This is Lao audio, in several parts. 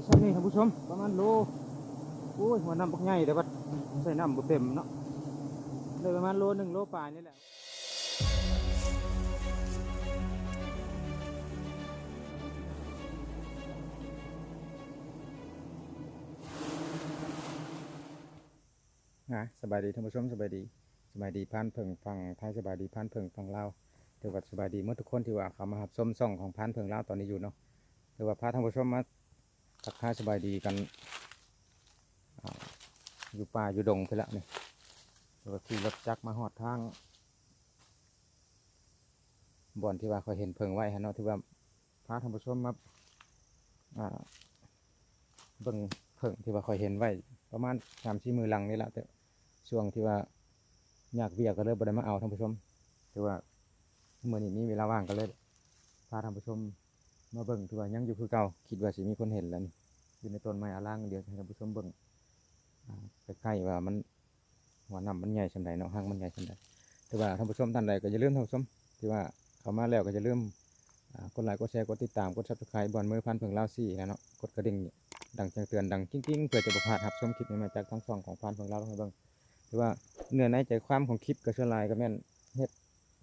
ຊ່ຳນີ້ທ່ານຜູ້ຊົມ ປະມານໂລ ໂອ້ຍ ຫົວນ້ຳບັກໃຫຍ່ ແຕ່ວ່າໃສ່ນ້ຳບໍ່ເຕັມເນາະ ໄດ້ປະມານໂລໜຶ່ງ ໂລປາຍນີ້ແຫຼະ. ອ່າ ສະບາຍດີທ່ານຜູ້ຊົມ ສະບາຍດີ ສະບາຍດີພານເຜິ້ງຝັ່ງໄທ ສະບາຍດີພານເຜິ້ງຝັ່ງລາວ ຖືວ່າສະບາຍດີໝົດທຸກຄົນທີ່ວ່າເຂົ້າມາຮັບຊົມຊ່ອງຂອງພານເຜິ້ງລາວຕອນນີ້ຢູ່ເນາະ. ຖືວ່າພາທ່ານຜູ້ຊົມມາທັກທາຍສະບາຍດີກັນ ອ່າ ຢູ່ປ່າຢູ່ດົງພຸ້ນລະນີ້ ຖືວ່າຂີ່ລົດຈັກມາຮອດທາງ ບ່ອນທີ່ວ່າຂ້ອຍເຫັນເຜິ້ງໄວ້ຫັ້ນເນາະ ຖືວ່າພາທ່ານຜູ້ຊົມມາ ອ່າ ເບິ່ງເຜິ້ງທີ່ວ່າຂ້ອຍເຫັນໄວ້ປະມານສາມສີ່ມື້ຫຼັງນີ້ລະ ແຕ່ຊ່ວງທີ່ວ່າຍາກວຽກກໍເລີຍບໍ່ໄດ້ມາເອົາທ່ານຜູ້ຊົມ. ຖືວ່າມື້ນີ້ມີເວລາວ່າງກໍເລີຍພາທ່ານຜູ້ຊົມມາເບິ່ງ ຖືວ່າຍັງຢູ່ຄືເກົ່າ ຄິດວ່າຊິມີຄົນເຫັນແລ້ວນີ້ ຢູ່ໃນຕົ້ນໄມ້ອາລາງ. ດຽວຈະໃຫ້ທ່ານຜູ້ຊົມເບິ່ງ ອ່າ ໃກ້ໆວ່າມັນ ຫົວນ້ຳມັນໃຫຍ່ສ່ຳໃດເນາະ ຮັງມັນໃຫຍ່ສ່ຳໃດ. ແຕ່ວ່າທ່ານຜູ້ຊົມທ່ານໃດກໍຢ່າລືມ ທ່ານຜູ້ຊົມທີ່ວ່າເຂົ້າມາແລ້ວກໍຢ່າລືມ ອ່າ ກົດໄລ ກົດແຊ ກົດຕິດຕາມ ກົດ Subscribe ບ່ອນມືພານເຜິ້ງລາວສີ່ ແລ້ວເນາະ ກົດກະດິ່ງດັງແຈ້ງເຕືອນດັງກິ້ງໆ ເພື່ອຈະບໍ່ພາດຮັບຊົມຄລິບໃໝ່ໆຈາກທາງຊ່ອງຂອງພານເຜິ້ງລາວໃຫ້ເບິ່ງ. ຖືວ່າເນື້ອໃນໃຈຄວາມຂອງຄລິບກໍສ່ວນຫຼາຍກໍແມ່ນເຮັດ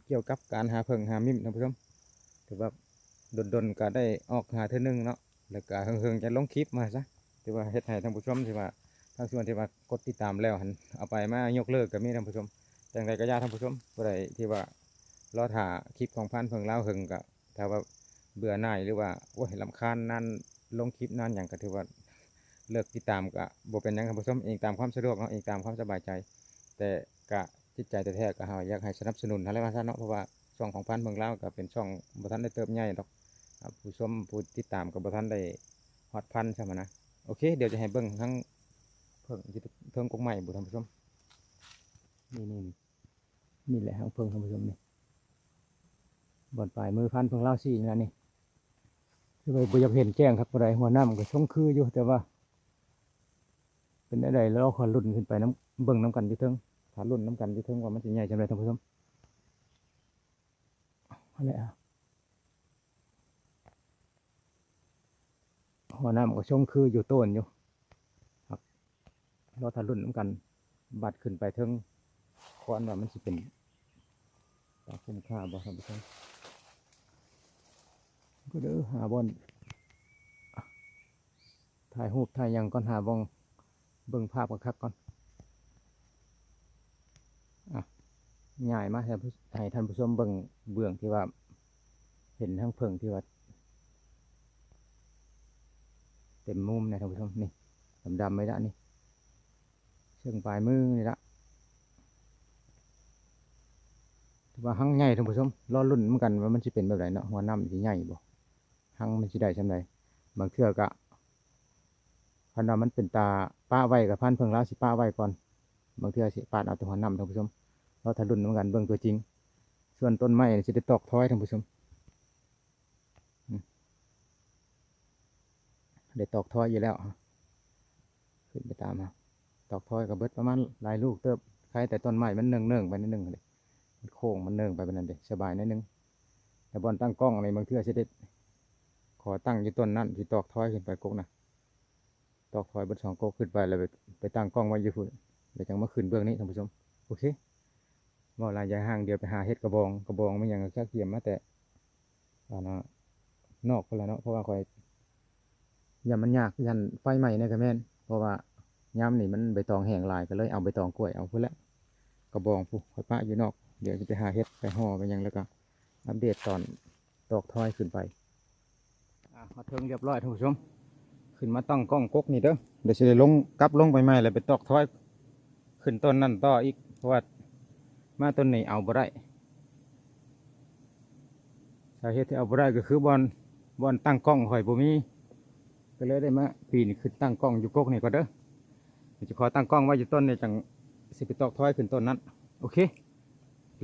ກ່ຽວກັບການຫາເຜິ້ງຫາມິ້ມ ທ່ານຜູ້ຊົມ ຖືວ່າດົນໆກໍໄດ້ອອກຫາເທື່ອໜຶ່ງເນາະ ແລ້ວກໍເຫິງໆຈະລົງຄລິບມາຊະ. ຖືວ່າເຮັດໃຫ້ທ່ານຜູ້ຊົມທີ່ວ່າ ທາງສ່ວນທີ່ວ່າກົດຕິດຕາມແລ້ວຫັ້ນ ເອົາໄປມາຍົກເລີກກໍມີ ທ່ານຜູ້ຊົມ. ຈັ່ງໃດກໍຢ່າ ທ່ານຜູ້ຊົມ ຜູ້ໃດທີ່ວ່າລໍຖ້າຄລິບຂອງພານເຜິ້ງລາວເຫິງ ກໍຖ້າວ່າເບື່ອໜ່າຍ ຫຼືວ່າ ໂອ້ຍ ລຳຄານນານລົງຄລິບນານຫຍັງ ກໍຖືວ່າເລີກຕິດຕາມກໍບໍ່ເປັນຫຍັງ ທ່ານຜູ້ຊົມ ເອງຕາມຄວາມສະດວກເນາະ ເອງຕາມຄວາມສະບາຍໃຈ. ແຕ່ກະຈິດໃຈແທ້ໆ ກະເຮົາຢາກໃຫ້ສະໜັບສະໜູນຫັ້ນແຫຼະວ່າຊັ້ນເນາະ ເພາະວ່າຊ່ອງຂອງພານເມືອງລາວກະເປັນຊ່ອງບໍ່ທັນໄດ້ເຕີບໃຫຍ່ດອກ ອ່າ ຜູ້ຊົມຜູ້ຕິດຕາມກະບໍ່ທັນໄດ້ຮອດພັນຊ້ຳຫັ້ນນະ. ໂອເຄ ດຽວຈະໃຫ້ເບິ່ງທາງເພິ່ງຢູ່ເທິງກົກໄມ້ພຸ້ນທ່ານຜູ້ຊົມ ນີ້ໆ ນີ້ແຫຼະທາງເພິ່ງທ່ານຜູ້ຊົມນີ້ ບ່ອນປາຍມືພານເພິ່ງລາວສີ່ນີ້ນະນີ້. ຄືວ່າບໍ່ຢາກເຫັນແຈ້ງຄັກປານໃດ ຫົວນ້ຳກໍຊົງຄືຢູ່ ແຕ່ວ່າເປັນແນວໃດ ລໍຄອຍລຸ້ນຂຶ້ນໄປນຳ ເບິ່ງນຳກັນຢູ່ເທິງ ຖ້າລຸ້ນນຳກັນຢູ່ເທິງວ່າມັນຊິໃຫຍ່ສ່ຳໃດທ່ານຜູ້ຊົມ. ຫັ້ນແຫຼະ ຫົວນ້ຳກໍຊົງຄືຢູ່ໂຕນຢູ່ ລໍຖ້າລຸ້ນນຳກັນ ບັດຂຶ້ນໄປເທິງຄອນວ່າມັນຊິເປັນຕາຄຸ້ມຄ່າບໍ່ທ່ານຜູ້ຊົມ. ກໍເດີ ຫາບ່ອນຖ່າຍຮູບຖ່າຍຫຍັງກ່ອນ ຫາບ່ອນເບິ່ງພາບຄັກໆກ່ອນ. ອ່ະ ຍ້າຍມາໃຫ້ ໃຫ້ທ່ານຜູ້ຊົມເບິ່ງເບື້ອງທີ່ວ່າເຫັນທາງເພິ່ງທີ່ວ່າເຕັມມຸມນະທ່ານຜູ້ຊົມ ນີ້ ດຳໆໄວ້ລະນີ້ ເຊິ່ງປາຍມືນີ້ລະ ຖືວ່າຮັງໃຫຍ່ທ່ານຜູ້ຊົມ. ລໍລຸ້ນນຳກັນວ່າມັນຊິເປັນແບບໃດເນາະ ຫົວນ້ຳຊິໃຫຍ່ບໍ່ ຮັງມັນຊິໄດ້ສ່ຳໃດ. ບາງເທື່ອກະ ຄັນວ່າມັນເປັນຕາປະໄວ້ກະ ພານເພິ່ງລາວຊິປະໄວ້ກ່ອນ ບາງເທື່ອຊິປາດເອົາແຕ່ຫົວນ້ຳທ່ານຜູ້ຊົມ. ລໍຖ້າລຸ້ນນຳກັນເບິ່ງຕົວຈິງ. ສ່ວນຕົ້ນໄມ້ນີ້ຊິໄດ້ຕອກທ້ອຍທ່ານຜູ້ຊົມ ອືມ ໄດ້ຕອກທ້ອຍຢູ່ແລ້ວ ຂຶ້ນໄປຕາມເຮົາ ຕອກທ້ອຍກໍເບິດປະມານຫຼາຍລູກເຕີບ. ໄຄແຕ່ຕົ້ນໄມ້ມັນເນີ່ງໆໄປໜ້ອຍໜຶ່ງເດ້ ມັນໂຄ້ງ ມັນເນີ່ງໄປປານນັ້ນເດ້ ສະບາຍໜ້ອຍໜຶ່ງ. ແຕ່ບ່ອນຕັ້ງກ້ອງນີ້ ບາງເທື່ອຊິໄດ້ຂໍຕັ້ງຢູ່ຕົ້ນນັ້ນ ຊິຕອກທ້ອຍຂຶ້ນໄປກົກນະ ຕອກຖອຍເບິດສອງກົກຂຶ້ນໄປ ແລ້ວໄປ ໄປຕັ້ງກ້ອງໄວ້ຢູ່ພຸ້ນ ແລ້ວຈັ່ງມາຂຶ້ນເບື້ອງນີ້ທ່ານຜູ້ຊົມ. ໂອເຄ ເວົ້າຫຼາຍຢ່າຫ່າງ ດຽວໄປຫາເຮັດກະບອງ ກະບອງແມ່ນຫຍັງກະກຽມມາແຕ່ ອັນນ່າ ນອກພຸ້ນລະເນາະ ເພາະວ່າຂ້ອຍຢ້ານມັນຍາກ ຢ້ານໄຟໄໝ້ແດ່ກະແມ່ນ ເພາະວ່າຍາມນີ້ມັນໃບຕອງແຫ້ງຫຼາຍ ກະເລີຍເອົາໃບຕອງກ້ວຍເອົາພຸ້ນແຫຼະ ກະບອງພຸ້ນ ຂ້ອຍປະຢູ່ນອກ. ດຽວຊິໄປຫາເຮັດ ໄປຫໍ່ ໄປຫຍັງ ແລ້ວກະອັບເດດຕອນ ຕອກຖອຍຂຶ້ນໄປ. ອ່າ ຮອດເທິງຮຽບຮ້ອຍທ່ານຜູ້ຊົມ ຂຶ້ນມາຕັ້ງກ້ອງກົກນີ້ເດີ ດຽວຊິໄດ້ລົງ ກັບລົງໄປໃໝ່ ແລ້ວໄປຕອກຖອຍຂຶ້ນຕົ້ນນັ້ນຕໍ່ອີກ ເພາະວ່າມາຕົ້ນນີ້ເອົາບໍ່ໄດ້. ສາເຫດທີ່ເອົາບໍ່ໄດ້ກໍຄືບ່ອນ ບ່ອນຕັ້ງກ້ອງຂ້ອຍບໍ່ມີ ກໍເລີຍໄດ້ມາປີນຂຶ້ນຕັ້ງກ້ອງຢູ່ກົກນີ້ກ່ອນເດີ. ດຽວຊິຂໍຕັ້ງກ້ອງໄວ້ຢູ່ຕົ້ນນີ້ ຈັ່ງຊິໄປຕອກຖອຍຂຶ້ນຕົ້ນນັ້ນ. ໂອເຄ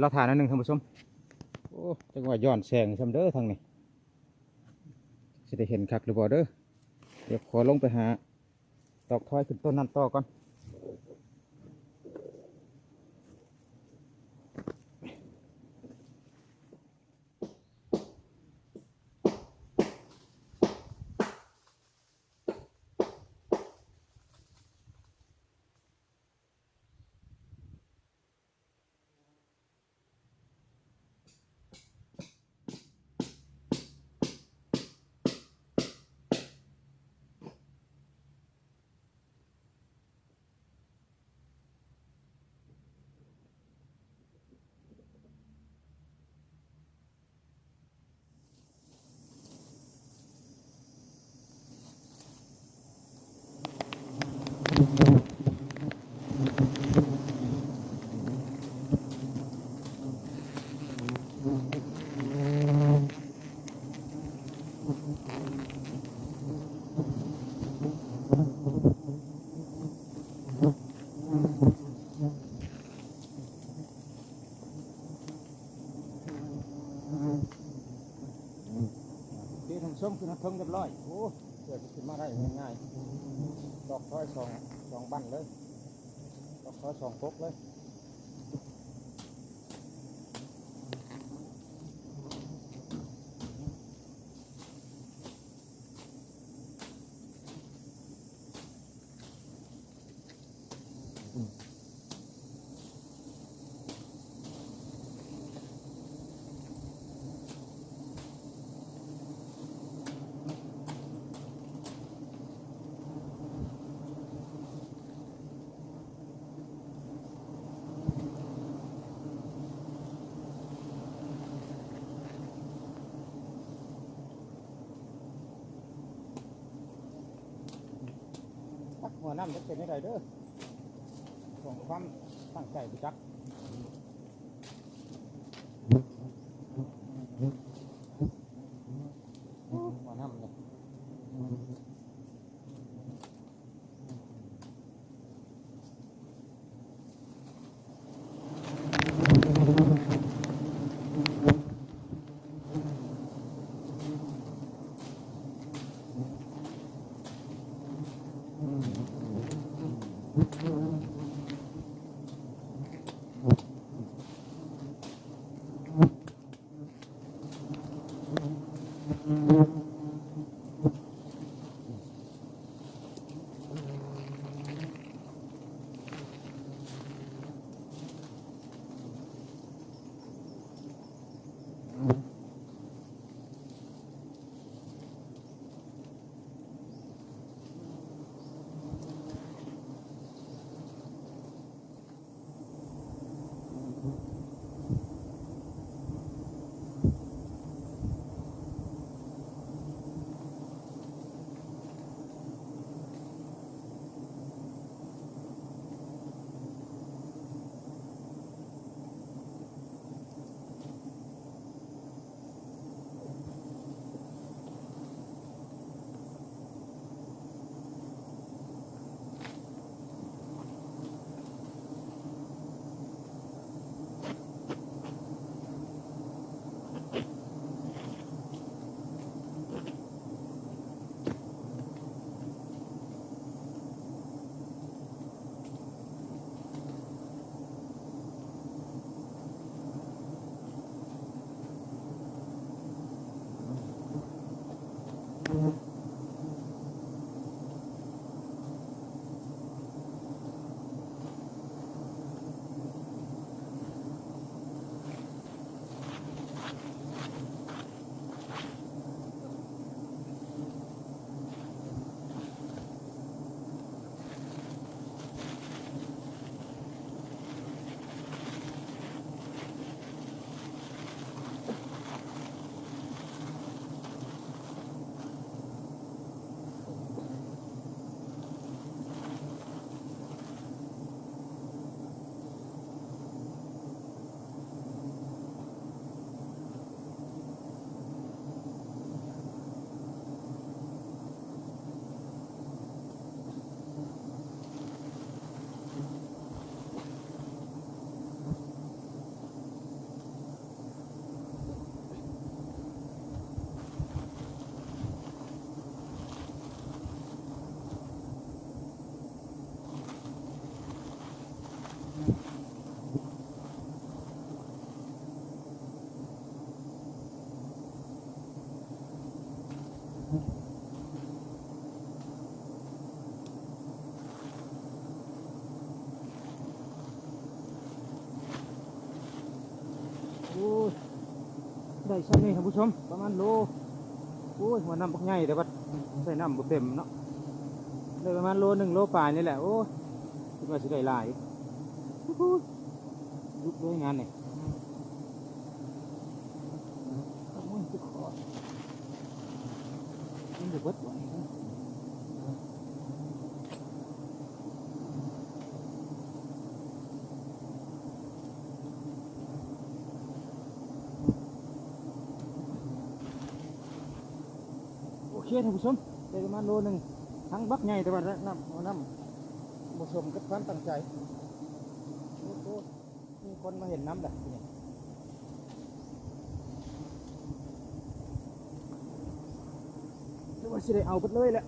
ລໍຖ້າໜ້ອຍໜຶ່ງທ່ານຜູ້ຊົມ. ໂອ້ ຈັກວ່າຍ້ອນແສງຊ້ຳເດີທາງນີ້ ຊິໄດ້ເຫັນຄັກຫຼືບໍ່ເດີ. ດຽວຂໍລົງໄປຫາຕອກຖອຍຂຶ້ນຕົ້ນນັ້ນຕໍ່ກ່ອນ. ເດ ທ່ານຜູ້ຊົມ ຂຶ້ນຮອດເທິງຮຽບຮ້ອຍ. ໂອ້ ເພື່ອຊິຂຶ້ນມາໄດ້ງ່າຍໆ ຕອກຊອຍສອງ ສອງບັ້ນເລີຍ ຕອກຊອຍສອງກົກເລີຍ. ຈັກຫົວນ້ຳຈະເປັນແນວໃດເດີ ຂອງຄວາມຕັ້ງໃຈບໍ່ຈັກ ຫົວນ້ຳນີ້. ໂອ້ຍ ໄດ້ຊ່ຳນີ້ທ່ານຜູ້ຊົມ ປະມານໂລ ໂອ້ຍ ຫົວນ້ຳບັກໃຫຍ່ ແຕ່ວ່າໃສ່ນ້ຳບໍ່ເຕັມເນາະ ໄດ້ປະມານໂລໜຶ່ງ ໂລປາຍນີ້ແຫຼະ. ໂອ້ຍ ຄິດວ່າຊິໄດ້ຫຼາຍ ໂອ້ຍ ດຸເລີຍງານນີ້ ໂອ້ຍ ເຈັບຄໍ ກິນບໍ່ເບິດບໍ່ນີ້. ເຄ ທ່ານຜູ້ຊົມ ໄດ້ປະມານໂລໜຶ່ງ ທັງບັກໃຫຍ່ ແຕ່ວ່ານ້ຳ ນ້ຳບໍ່ສົມກັບຄວາມຕັ້ງໃຈ. ໂອ້ໂຫ ມີຄົນມາເຫັນນຳແຫຼະ ຫຼືວ່າຊິໄດ້ເອົາເບິດເລີຍແຫຼະ.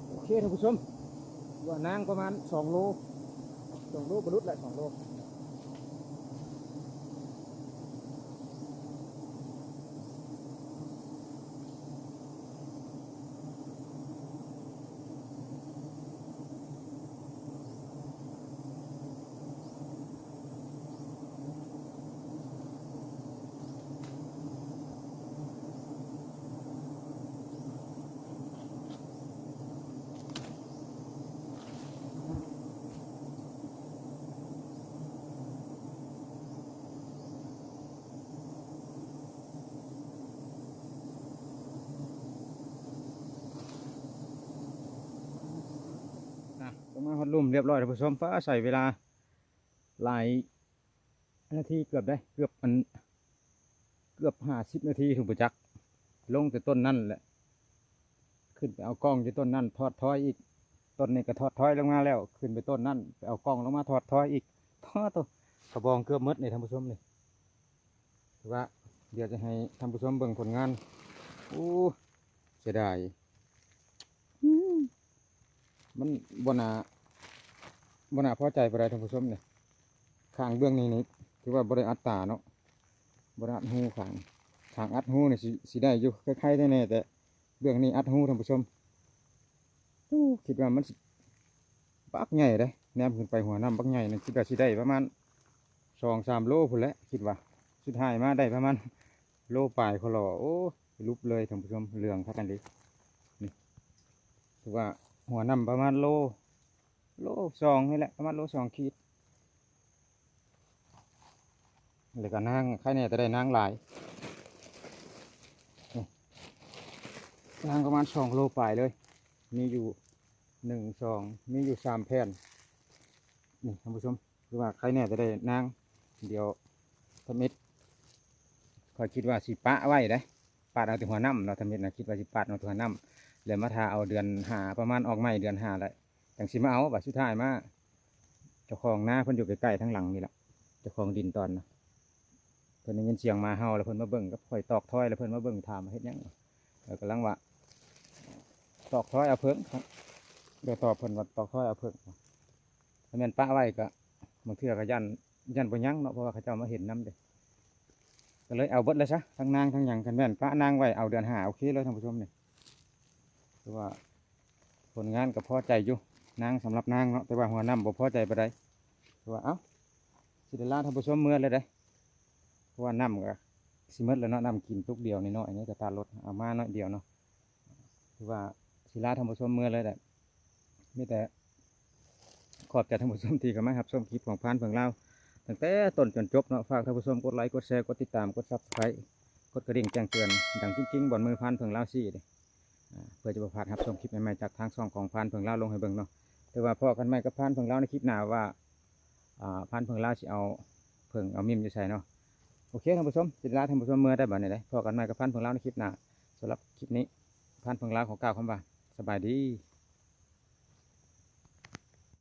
ໂອເຄ ທ່ານຜູ້ຊົມ ວ່ານາງປະມານສອງໂລ ສອງໂລບໍ່ຫຼຸດແຫຼະ ສອງໂລ. ອ່ະ ກໍມາຮອດລຸ່ມຮຽບຮ້ອຍ ທ່ານຜູ້ຊົມ. ຟ້າ ໃຊ້ເວລາຫຼາຍນາທີ ເກືອບໄດ້ ເກືອບອັນ ເກືອບຫ້າສິບນາທີ ຮູ້ບໍ່ຈັກ ລົງແຕ່ຕົ້ນນັ້ນແຫຼະ ຂຶ້ນໄປເອົາກ້ອງຢູ່ຕົ້ນນັ້ນ ຖອດຖອຍອີກ ຕົ້ນນີ້ກໍຖອດຖອຍລົງມາແລ້ວ ຂຶ້ນໄປຕົ້ນນັ້ນ ໄປເອົາກ້ອງລົງມາ ຖອດຖອຍອີກ. ໂອ້ໂຕ ກະບອງເກືອບໝົດນີ້ ທ່ານຜູ້ຊົມນີ້. ຖືວ່າ ດຽວຈະໃຫ້ທ່ານຜູ້ຊົມເບິ່ງຜົນງານ. ໂອ້ ເສຍດາຍ ອືມ ມັນບໍ່ໜ້າ ບໍ່ໜ້າພໍໃຈປານໃດ ທ່ານຜູ້ຊົມນີ້. ຂ້າງເບື້ອງນີ້ນີ້ ຖືວ່າບໍ່ໄດ້ອັດຕາເນາະ ບໍ່ໄດ້ອັດຮູ. ຂ້າງ ຂ້າງອັດຮູນີ້ຊິ ຊິໄດ້ຢູ່ ໄຄໆແນ່ ແຕ່ເບື້ອງນີ້ອັດຮູ ທ່ານຜູ້ຊົມ. ໂອ້ ຄິດວ່າມັນຊິບັກໃຫຍ່ເດ້ ແນມຂຶ້ນໄປຫົວນ້ຳບັກໃຫຍ່ນັ້ນ ຄິດວ່າຊິໄດ້ປະມານສອງສາມໂລພຸ້ນແຫຼະ ຄິດວ່າ. ສຸດທ້າຍມາໄດ້ປະມານໂລປາຍໂຄລ. ໂອ້ ຫຼຸບເລີຍ ທ່ານຜູ້ຊົມ ເຫຼືອງຄັກອັນດີ. ນີ້ ຖືວ່າຫົວນ້ຳປະມານໂລ ໂລສອງນີ້ແຫຼະ ປະມານໂລສອງຂີດ. ແລ້ວກໍນາງ ໄຄແນ່ແຕ່ໄດ້ນາງຫຼາຍ ນີ້ ນາງປະມານສອງໂລປາຍເລີຍ ມີຢູ່ໜຶ່ງ ສອງ ມີຢູ່ສາມແຜ່ນ. ນີ້ ທ່ານຜູ້ຊົມ ຄືວ່າໄຄແນ່ແຕ່ໄດ້ນາງ. ດຽວທຳອິດ ຂ້ອຍຄິດວ່າຊິປະໄວ້ເດ້ ປາດເອົາແຕ່ຫົວນ້ຳເນາະ ທຳອິດນະ ຄິດວ່າຊິປາດເອົາແຕ່ຫົວນ້ຳ ແລ້ວມາຖ້າເອົາເດືອນຫ້າ ປະມານອອກໃໝ່ເດືອນຫ້າແລ້ວ ຈັ່ງຊິມາເອົາ. ບາດສຸດທ້າຍມາ ເຈົ້າຂອງນາເພິ່ນຢູ່ໃກ້ໆທາງຫຼັງນີ້ລະ ເຈົ້າຂອງດິນຕອນນະ ເພິ່ນໄດ້ຍິນສຽງໝາເຫົ່າ ແລ້ວເພິ່ນມາເບິ່ງກັບຂ້ອຍ ຕອກຖອຍ ແລ້ວເພິ່ນມາເບິ່ງ ຖາມວ່າເຮັດຫຍັງ ເອີ ກຳລັງວ່າຕອກຖອຍເອົາເຜິ້ງ. ໄດ້ຕອບເພິ່ນວ່າຕອກຖອຍເອົາເຜິ້ງ ຄັນແມ່ນປະໄວ້ກໍບາງເທື່ອກໍຢ້ານ ຢ້ານບໍ່ຍັງເນາະ ເພາະວ່າເຂົາເຈົ້າມາເຫັນນຳເດ້ ກໍເລີຍເອົາເບິດເລີຍຊະ ທັງນາງທັງຫຍັງ. ຄັນແມ່ນປະນາງໄວ້ເອົາເດືອນຫ້າ ໂອເຄເລີຍ ທ່ານຜູ້ຊົມນີ້. ຄືວ່າ ຜົນງານກໍພໍໃຈຢູ່ ນາງ ສຳລັບນາງເນາະ ແຕ່ວ່າຫົວນ້ຳບໍ່ພໍໃຈປານໃດ. ຄືວ່າ ເອົ້າ ຊິໄດ້ລາທ່ານຜູ້ຊົມເມືອແລ້ວເດ້ ເພາະວ່ານ້ຳກໍຊິໝົດແລ້ວເນາະ ນ້ຳກິນຕຸກດຽວນ້ອຍໆນີ້ ກໍຕາລົດເອົາມາໜ້ອຍດຽວເນາະ. ຄືວ່າຊິລາທ່ານຜູ້ຊົມເມືອເລີຍແຫຼະ ມີແຕ່ຂອບໃຈທ່ານຜູ້ຊົມທີ່ເຂົ້າມາຮັບຊົມຄລິບຂອງພານເຜິ້ງລາວ ຕັ້ງແຕ່ຕົ້ນຈົນຈົບເນາະ. ຝາກທ່ານຜູ້ຊົມກົດໄລ ກົດແຊ ກົດຕິດຕາມ ກົດ Subscribe ກົດກະດິ່ງແຈ້ງເຕືອນ ດັງຈິ້ງໆ ບ່ອນມືພານເຜິ້ງລາວຊີ້ເດ້. ອ່າ ເພື່ອຈະບໍ່ພາດຮັບຊົມຄລິບໃໝ່ໆ ຈາກທາງຊ່ອງຂອງພານເຜິ້ງລາວລົງໃຫ້ເບິ່ງເນາະ. ແຕ່ວ່າພໍ້ກັນໃໝ່ກັບພານເຜິ້ງລາວໃນຄລິບໜ້າວ່າ ອ່າ ພານເຜິ້ງລາວຊິເອົາເຜິ້ງເອົາມິ້ມຢູ່ໃສເນາະ. ໂອເຄ ທ່ານຜູ້ຊົມ ຊິລາທ່ານຜູ້ຊົມເມືອໄດ້ບັດນີ້ເດ້. ພໍ້ກັນໃໝ່ກັບພານເຜິ້ງລາວໃນຄລິບໜ້າ. ສຳລັບຄລິບນີ້ ພານເຜິ້ງລາວຂໍກ່າວຄຳວ່າ ສະບາຍດີ.